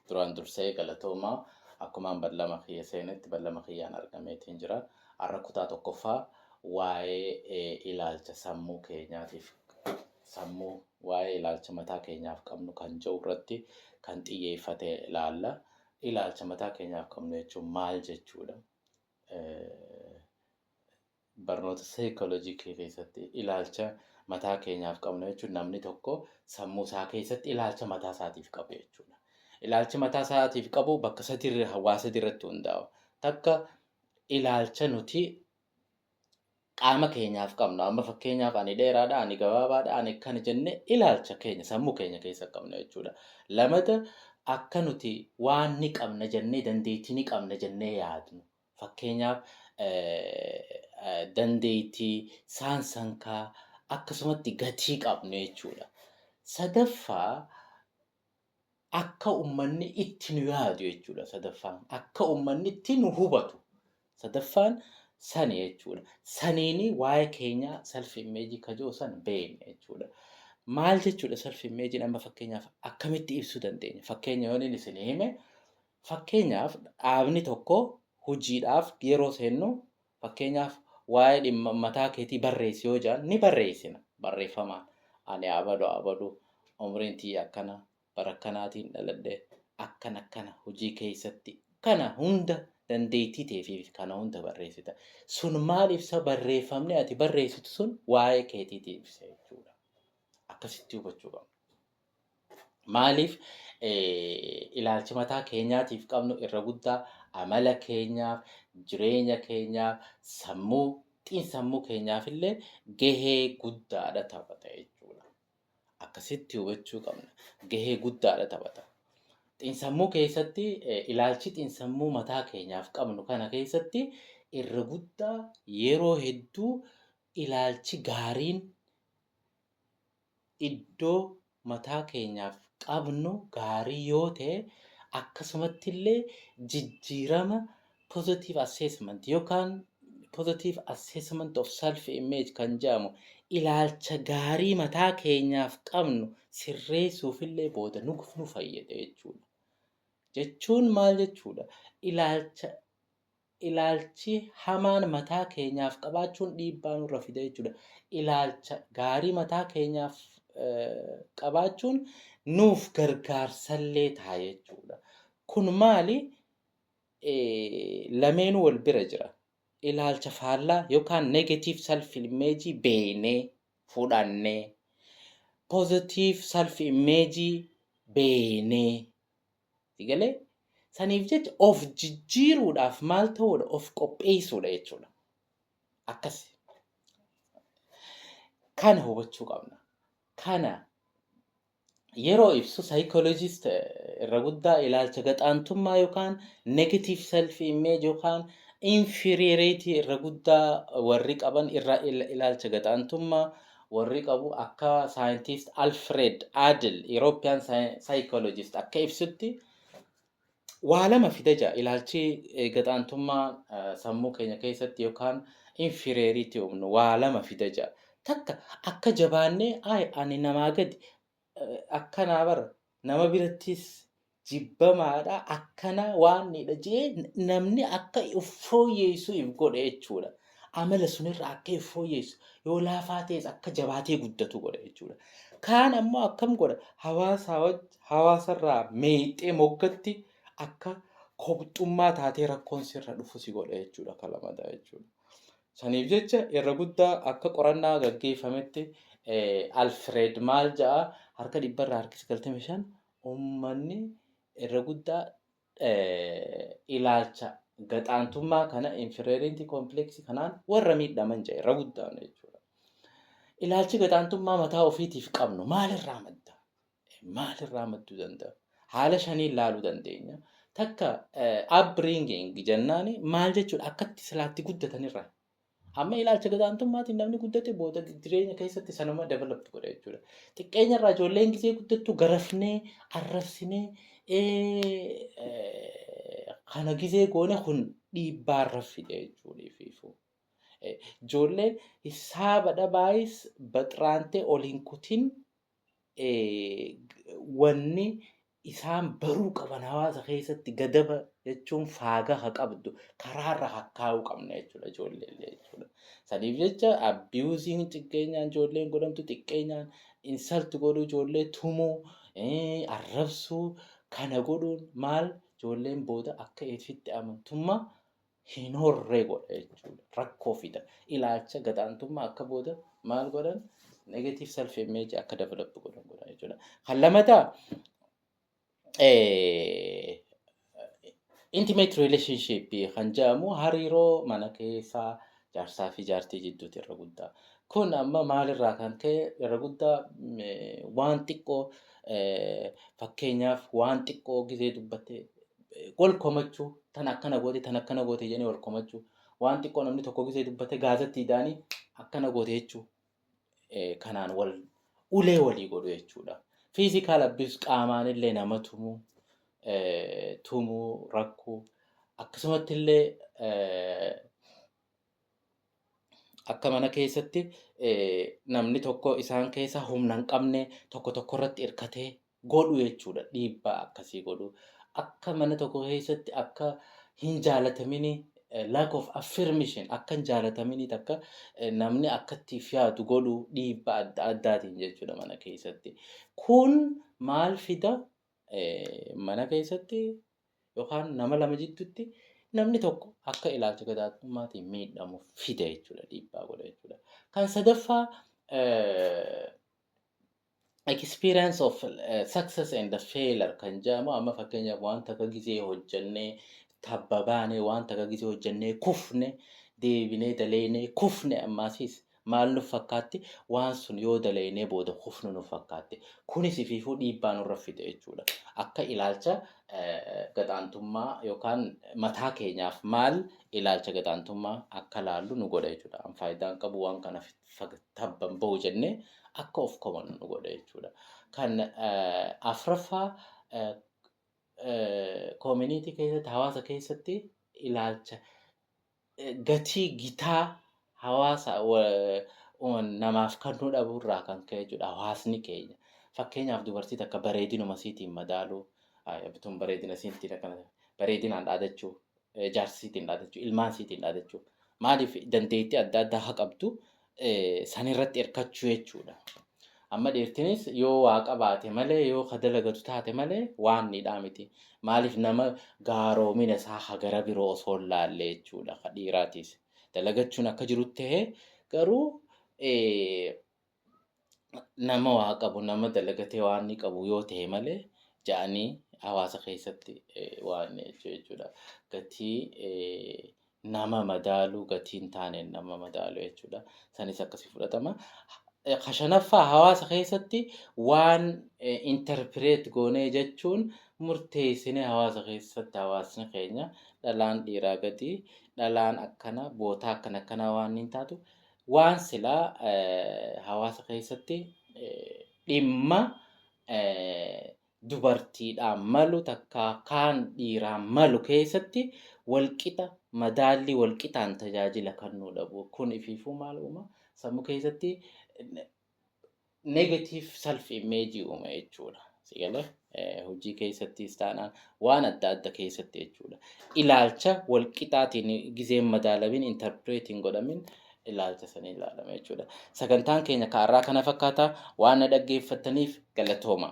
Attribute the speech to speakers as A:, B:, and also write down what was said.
A: Duraan dursee galatoomaa. Akkumaan ballama kiyya seenetti ballama kiyyaan argameetiin jira. Har'a kutaa tokkoffaa waa'ee ilaalcha sammuu keenyaatiif, sammuu waa'ee ilaalcha mataa keenyaaf qabnu kan jedhu irratti kan xiyyeeffate ilaalla. Ilaalcha mataa keenyaaf qabnu jechuun maal jechuudha? Barnoota saayikooloojii keessatti ilaalcha mataa keenyaaf qabnu jechuun namni tokko sammuu isaa keessatti ilaalcha mataa isaatiif qabu jechuudha. Ilaalchi mataa isaatiif qabu bakka sadiirra, hawaasa irratti hundaa'a. Takka, ilaalcha nuti qaama keenyaaf qabnu. Amma fakkeenyaaf ani dheeraadha, ani gabaabaadha, ani akkana jenne ilaalcha keenya sammuu keenya keessa qabnu jechuudha. Lamata, akka nuti waan ni qabna jennee, dandeettii ni qabna jennee yaadnu. Fakkeenyaaf dandeettii saansankaa, akkasumatti gatii qabnu jechuudha. Sadaffaa, akka uummanni itti nu yaadu jechuudha. Sadaffaan akka uummanni itti nu hubatu. Sadaffaan sani jechuudha. Saniini waa'ee keenyaa self image kajoo san beekna jechuudha. Maal jechuudha self image? Amma fakkeenyaaf akkamitti ibsuu dandeenya? Fakkeenya yoon inni isin hime, fakkeenyaaf dhaabni tokko hojiidhaaf yeroo seennu, fakkeenyaaf waa'ee dhimma mataa keetii barreessi yoo jedhan, ni barreessina barreeffamaan. Ani abadu abadu, umriin tiyya akkana, bara akkanaatiin dhaladhe, akkana akkana, hojii keessatti kana hunda, dandeettii teefiif kana hunda barreessita. Sun maal ibsa? Barreeffamni ati barreessitu sun waa'ee keetiitii ibsa jechuudha. Akkasitti hubachuu qabna. Maaliif ilaalchi mataa keenyaatiif qabnu irra guddaa amala keenyaaf, jireenya keenyaaf, sammuu, xiinsammuu keenyaaf illee gahee guddaadha taphata jechuudha. Akkasitti hubachuu qabna. Gahee guddaadha taphata. Xiinsammuu keessatti, ilaalchi xiinsammuu mataa keenyaaf qabnu kana keessatti irra guddaa yeroo hedduu ilaalchi gaariin iddoo mataa keenyaaf qabnu gaarii yoo ta'e, akkasumatti illee jijjiirama positive assessment yookaan positive assessment of self image kan jedhamu, ilaalcha gaarii mataa keenyaaf qabnu sirreessuuf illee booda nu fayyada jechuudha. Jechuun maal jechuudha? Ilaalchi hamaan mataa keenyaaf qabaachuun dhiibbaa nurra fida jechuudha. Ilaalcha gaarii mataa keenyaaf qabaachuun nuuf gargaarsallee ta'a jechuudha. Kun maali? Lameenuu wal bira jira. Ilaalcha faallaa yookaan negative self image beeknee fudhannee, positive self image beeknee galee saniif jecha of jijjiiruudhaaf maal ta'uudha? Of qopheessuudha jechuudha. Akkas kana hubachuu qabna. Kana yeroo ibsu psychologist irra guddaa ilaalcha gaxaantummaa yookaan negative self image yookaan inferiority irra guddaa warri qaban, irra ilaalcha gaxaantummaa warri qabu, akka scientist Alfred Adler, European psychologist, akka ibsutti waa lama fida jira. Ilaalchi gaxaantummaa sammuu keenya keessatti yookaan inferiority uumnu waa lama fida jira. Takka, akka jabaannee ay ani namaa gadi, akkanaa bara nama birattis jibbamaadha, akkana waan nidha jee namni akka of fooyyeessu if godhe jechuudha. Amala sunirra akka if fooyyeessu, yoo laafaa ta'es akka jabaatee guddatu godha jechuudha. Kaan ammoo akkam godha? Hawaasarraa meexxee moggatti akka kobxummaa taatee rakkoon sirra dhufu si godha jechuudha kalamadaa jechuudha. Saniif jecha irra guddaa akka qorannaa gaggeeffametti Alfred maal ja'a? Harka dhibbarraa harki 95 uummanni irra guddaa ilaalcha gaxaantummaa kana, inferiority complex kanaan warra miidhaman jedhe irra guddaan jechuudha. Ilaalchi gaxaantummaa mataa ofiitiif qabnu maalirraa madda? Maalirraa madduu danda'a? Haala shaniin ilaaluu dandeenya. Takka, upbringing jennaani maal jechuudha? Akkatti silaatti guddatanirraa. Amma ilaalcha gadaantummaatiin namni guddate booda jireenya keessatti sanuma develop godha jechuudha. Xiqqeenya irraa ijoolleen gisee guddattu garafnee, arrabsinee, kana gisee goone kun dhiibbaa irra fide jechuudha ifiifuu. Ijoolleen hisaaba dhabaayis baxraantee ol hin kutin, wanni Isaan baruu qaban, hawaasa keessatti gadaba jechuun faaga ha qabdu karaarra hakkaa'uu qabna jechuudha ijoolleellee jechuudha. Saniif jecha abusing xiqqeenyaan ijoolleen godhamtu, xiqqeenyaan insult godhuu, ijoollee tumuu, arrabsuu kana godhuun maal, ijoolleen booda akka ifitti amantummaa hin horree godha jechuudha. Rakkoo fida. Ilaalcha gadaantummaa akka booda maal godhan, negative self image akka develop godhan godha jechuudha. Kan lamataa intimate relationship kan jedhamu hariiroo mana keessaa jaarsaa fi jaartii jidduuti irra guddaa. Kun amma maalirraa kan ka'e irra guddaa waan xiqqoo, fakkeenyaaf waan xiqqoo gizee dubbatte wal komachuu, tan akkana goote, tan akkana goote jedhanii wal komachuu, waan xiqqoo namni tokko gizee dubbate gaazatti idaanii akkana goote jechuu, kanaan wal ulee walii godhu jechuudha. Physical abuse, qaamaan illee nama tumuu, tumuu rakkoo, akkasumatti illee akka mana keessatti namni tokko isaan keessa humna hin qabne tokko tokko irratti hirkatee godhu jechuudha. Dhiibbaa akkasii godhu. Akka mana tokko keessatti akka hin jaalatamini, lack of affirmation, akka hin jaalatamini takka namni akka itti yaadu godhu, dhiibbaa adda addaatiin jechuudha mana keessatti. Kun maal fida? Mana keessatti yookaan nama lama jidduutti namni tokko akka ilaalcha gadaantummaatiin miidhamu fida jechuudha, dhiibbaa godha jechuudha. Kan sadaffaa experience of success and failure kan jedhamu, amma fakkeenyaaf waan takka gizee hojjennee tabba baanee, waan takka gizee hojjennee kufne, deebinee daleynee kufne, ammaasiis maal nu fakkaatti, waan sun yoo daleynee booda kufnu nu fakkaatti. Kunis ifiifuu dhiibbaa nurra fide jechuudha. Akka ilaalcha gadaantummaa yookaan mataa keenyaaf maal ilaalcha gadaantummaa akka laallu nu godha jechuudha. An faayidaan qabu, waan kana tabban bahu jennee akka of komannu nu godha jechuudha. Kan afraffaa community keessatti, hawaasa keessatti ilaalcha gatii gitaa hawaasa namaaf kennuu dhabuurraa kan ka'e jechuudha hawaasni keenya. Fakkeenyaaf dubartii takka bareedinuma isiitiin madaaluu, bituun bareedina isiitiin akkana bareedinaan dhaadachuu, jaarsa isiitiin dhaadachuu, ilmaan isiitiin dhaadachuu. Maaliif dandeettii adda addaa haa qabdu sanirratti hirkachuu jechuudha. Amma dhiirtinis yoo waa qabaate malee, yoo ka dalagatu taate malee waan nidhaa miti. Maaliif nama gaaromina isaa hagara biroo osoo hin laalle jechuudha ka dhiiraatis. Dalagachuun akka jirutti ta'ee garuu nama waa qabu, nama dalagatee waan inni qabu yoo ta'e malee ja'anii hawaasa keessatti waan jechuudha. Gatii nama madaaluu, gatii hin taaneen nama madaalu jechuudha. Sanis akkasii fudhatama. Ka shanaffaa hawaasa keessatti waan interpret goonee jechuun murteessinee hawaasa keessatti hawaasni keenya dhalaan dhiiraa gadi, dhalaan akkana bootaa akkana akkanaa waan hin taatu, waan silaa hawaasa keessatti dhimma dubartiidhaan malu takka kaan dhiiraan malu keessatti walqixa madaallii walqixaan tajaajila kennuu dhabu. Kun ifiifuu maal uuma? Sammuu keessatti negative self image uuma jechuudha. Sigalee hojii keessattis taanaan waan adda adda keessatti jechuudha. Ilaalcha walqixaatiin gizeen madaalamin, interpreting godhamin, ilaalcha sanii ilaalama jechuudha. Sagantaan keenya kaarraa kana fakkaata. Waan na dhaggeeffattaniif galatooma.